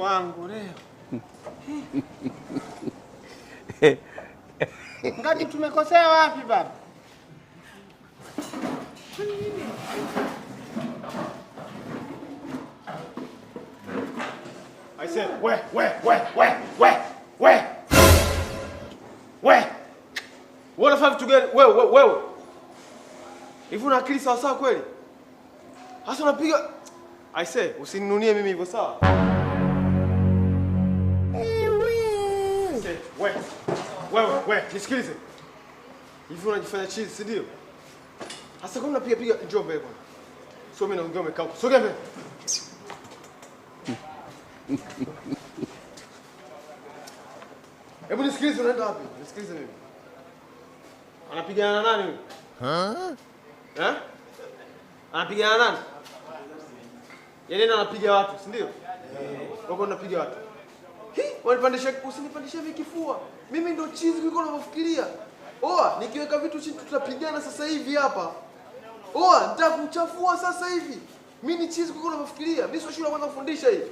wangu leo. Ngadi tumekosea wapi baba? I said, we, we, we, we, we, we. We. What if I have to get we, we, we. Hivi una akili sawa sawa kweli? Hasa unapiga. I say, usininunie mimi hivyo sawa? I say, we. Wewe, we, nisikilize. Hivi unajifanya chizi, si ndio? Hasa kama unapiga piga, njoo mbele bwana. Sio mimi naongea umekaa huko. Sogea mbele. Hebu nisikilize, unaenda wapi? Nisikilize mimi. Anapigana na nani huyu? Eh? Anapigana na nani? Yeye ndio anapiga watu, si ndio? Wako unapiga watu. Hi, wanipandisha, usinipandishe hivi kifua. Mimi ndo chizi kuliko unavyofikiria. Oa, nikiweka vitu chini tutapigana sasa hivi hapa. Oa, nitakuchafua sasa hivi. Mimi ni chizi kuliko unavyofikiria. Mimi sio shule kwanza kufundisha hivi.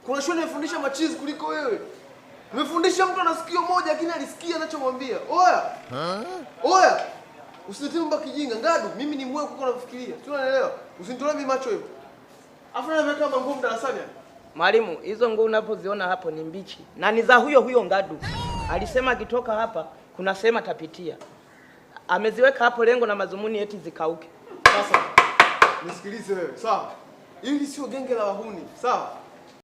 Kuna shule imefundisha machizi kuliko wewe. Nimefundisha mtu ana sikio moja lakini alisikia anachomwambia. Oya. Oya. Usinitie mbaki kijinga. Ngadu, mimi ni mwewe kuliko unavyofikiria. Sio, unanielewa? Usinitolee mimi macho hivyo. Afu na nimeweka mangumu darasani. Mwalimu, hizo nguo unapoziona hapo ni mbichi na ni za huyo huyo Ngadu. Alisema akitoka hapa kuna sema tapitia. Ameziweka hapo lengo na madhumuni eti zikauke. Sasa nisikilize wewe, sawa? Hili sio genge la wahuni, sawa?